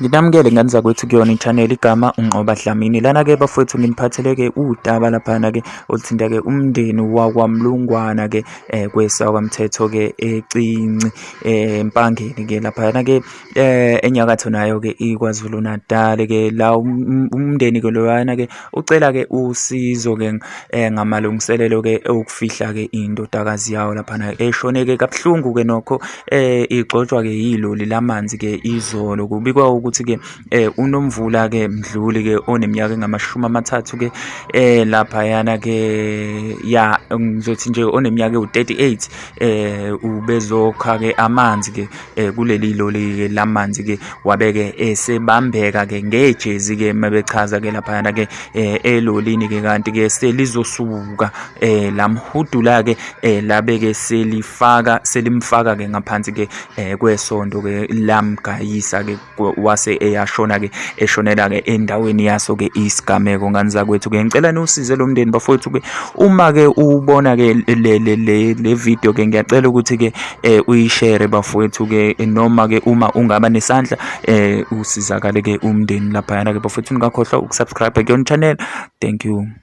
Nginamukele ngane zakwethu kuyona i-channel igama uNqoba Dlamini. Lana-ke bafowethu nginiphathele-ke udaba laphana-ke oluthinta-ke umndeni wakwaMlungwana-ke um kwesakwamthetho-ke eCinci Empangeni-ke laphayana-ke enyakatho nayo-ke iKwaZulu Natal-ke la umndeni-ke loyana-ke ucela-ke usizo-ke ngamalungiselelo-ke okufihla-ke indodakazi yawo laphana eshone-ke kabuhlungu-ke nokho igxotshwa-ke yiloli lamanzi-ke izolo. Kubikwa ukuthi-ke uNomvula-ke Mdluli-ke oneminyaka engamashumi amathathu-ke laphayana-ke ya ngizothi nje oneminyaka ewu-38 ubezokha-ke amanzi-ke kuleli loli-ke lamanzi-ke wabe-ke esebambeka-ke ngejezi-ke mabechaza-ke laphayana-ke elolini-ke kanti-ke selizosuka lamhudula-ke labe-ke selifaka selimfaka-ke ngaphansi-ke kwesondo-ke lamgayisa-ke wase eyashona-ke eshonela-ke endaweni yaso-ke isigameko ngane zakwethu-ke ngicela niwusize lo mndeni bafowethu-ke uma-ke ubona-ke le le le le video-ke ngiyacela ukuthi-ke uyishere bafowethu-ke noma-ke uma ungaba nesandla usizakale-ke umndeni laphayana-ke bafowethu ningakhohlwa ukusubscribe kuyona channel. Thank you.